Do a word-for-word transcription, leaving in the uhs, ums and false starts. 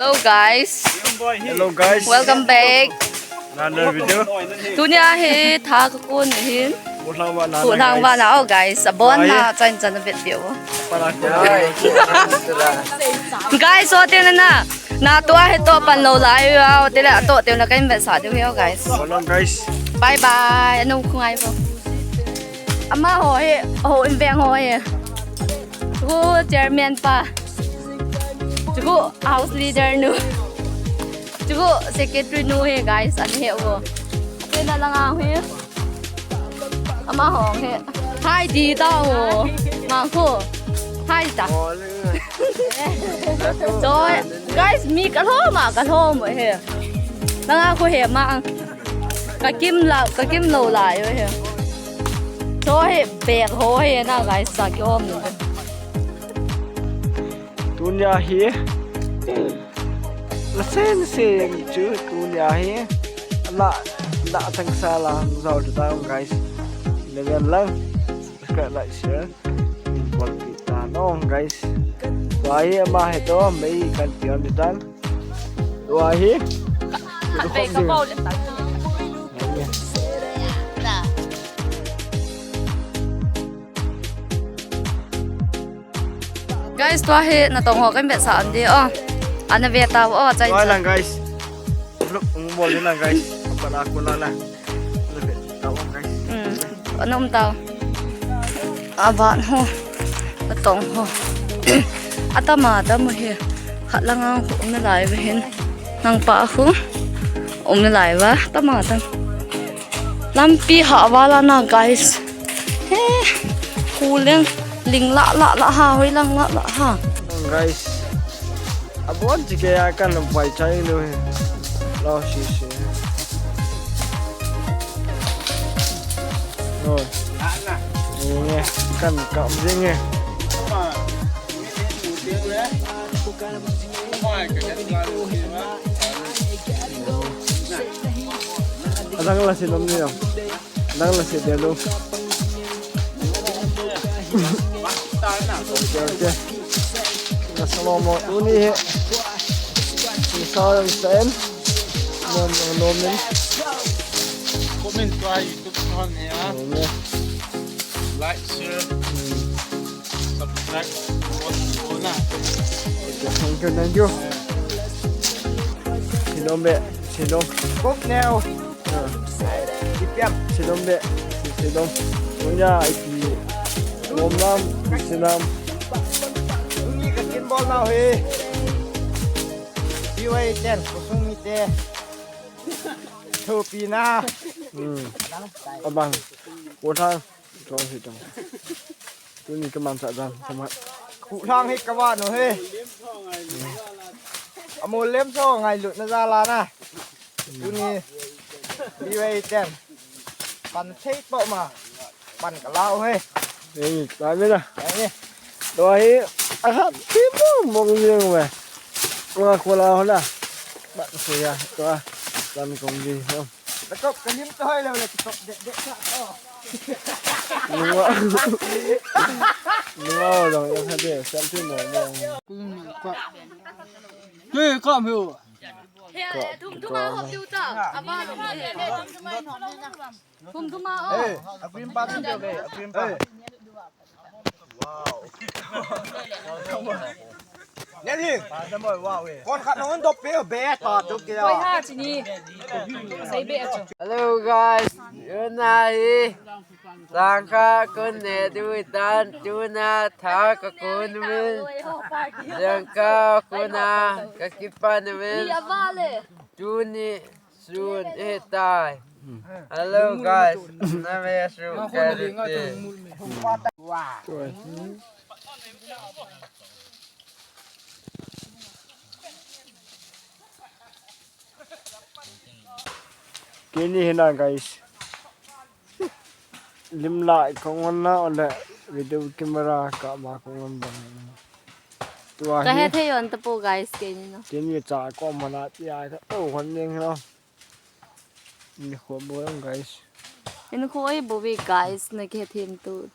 Hello guys, Hello guys, welcome back. Another video. Tunia hi tha kakon ahin. Mulang wa na. Mulang wa na, oh guys. Abon na chan chan a vet video. Para ko. Guys, so tina na. Na tua hi to pan lo lai wa, tila to tina kan vet sa diu hi, oh guys. Mulang guys. Bye bye. Anu khungai bo. Ama ho hi, ho in beng ho hi. Hu chairman pa. Chuku house leader nu. Chuku secretary nu hi guys, ani hi wo. Ate na lang ang hi. Ama hong hi. Hi di ta wo. Ma ko. Hi ta. So guys, mi ka lo ma ka lo mo hi. Lang ako hi ma. Ka kim la, ka kim lo la yo hi. So hi bag ho hi na guys, sa ki om ni. Tunia hi. La sen sen chu tunia hi. La, la tang sa la zau chu ta guys. Le ven lang. Subscribe, like, share. Bol pi ta no guys. Wa hi ama hi to mei kan ti am tan. Tua hi. Khat vei ka bol le tan. Guys, tua hi natong ho kan vet sa an di o. Ana ve ta o chai. Tua lang guys. Vlog ung bol lang guys. Para ko la la. Ana ve ta o guys. Hmm. Ana um ta. Aban ho. Atong ho. Atama tamo hi. Khat lang ang khu um nalai ve hin. Nang pa khu. Um nalai va. Tama tam. Lampi ha vala na guys. He. Khu leng. Ling la la la ha. Hoi lang la la ha. Guys. Abon chike a kan pai chai nu hi. Lo si si. Oi. Ni nge kan ka um jing nge. Adang la si nom ni nom. Nang la se dia lu. Okay, okay. Na slow mo tuni hi. Ni sa yang sen. Nom nom nom ni. Comment to our YouTube channel ya. Nom ni. Like, share, subscribe, support ko na. Okay, thank you, thank you. Sinom be, sinom. Kok neo. Ipiam. Sinom be. Sinom. Punya ipi. Ngom lam, sinam. Tungi ka kin bol nau he. Piwai ten, kusung mite. Thupi na. Hmm. Abang. Kotang. Tong si tong. Tuni ka man sa dan sama. Ku thang hi ka van u hi. Amo lem so ngailut na jala na. Tuni. Biwei ten. Pan thei po ma. Pan ka lau hi. Ei, ta me na. Ei. To hi. Aha, ti mo mong jeng we. Wa ko la ho na. Ba ko ya. To. Tan kong ji. Lekop ka lim toh lou le lekop det det sa toh. Nunga. Nunga dong yang hade, sampi mo mo. He, kom he. He, thum thum a hop diu ta. Aba lo. Thum thum a o. Hey, a green button jo ve, a green button. Neli. Kon khat nong dop pe be ta tu ke. Koi ha chini. Sei be chu. Hello guys, tuna hi. Sangkha kun ne tu tan tuna tha ka kun min. Sangkha kuna ka kipan min. Ni avale. Tuni Sun e tai. Hello guys. Na me su ka te. Wow. Kini hina guys. Lim la kong na ole video camera ka ma kong bang. Tua ka he the yon ta po guys kini no. Kini cha ko mana ti ai ka to hon ning no. Ni kho bo guys. Ni kho ai bo guys na ke them tu.